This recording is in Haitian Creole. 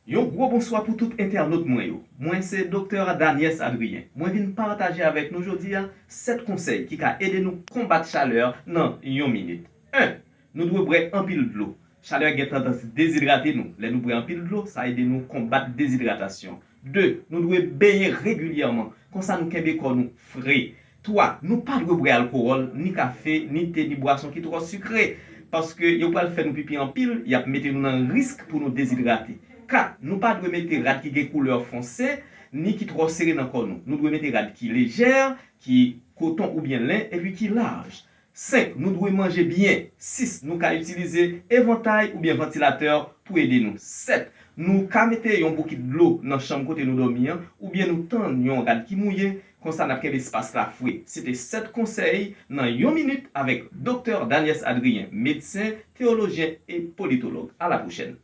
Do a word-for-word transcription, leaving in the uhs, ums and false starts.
Yon gwo bonswa pou tout entènot mwen yo. Mwen se Doktè Daniès Adrien. Mwen vin pataje avèk nou jodi a sèt konsèy ki ka ede nou konbat chalè nan yon minit. En, nou dwe bwè anpil dlo. Chalè gen tandans dezidrate nou. Lè nou bwè anpil dlo, sa ede nou konbat dezidratasyon. De, nou dwe benyen regilyèman. Konsa nou kenbe kò nou fre. Twa, nou pa dwe bwè alkowòl, ni kafe, ni te, ni bwason ki twò sikre. Paske yo pral fè nou pipi anpil, y ap mete nou nan risk pou nou dezidrate. Kat, nou pa dwe mete rad ki gen koulè fonse, ni ki twò sere nan kò nou. Nou dwe mete rad ki lejè, ki koton oubyen len, epi ki laj. Senk, nou dwe manje byen. Sis, nou ka itilize evantay oubyen vantilatè pou ede nou. Sèt, nou ka mete yon bokit dlo nan chanm kote nou dòmi an, oubyen nou tann yon rad ki mouye, konsa n ap kenbe espas la fre. Se te sèt konsèy nan yon minit avèk Doktè Daniès Adrien, medsen, teyolojyen e politològ. A la pwochèn!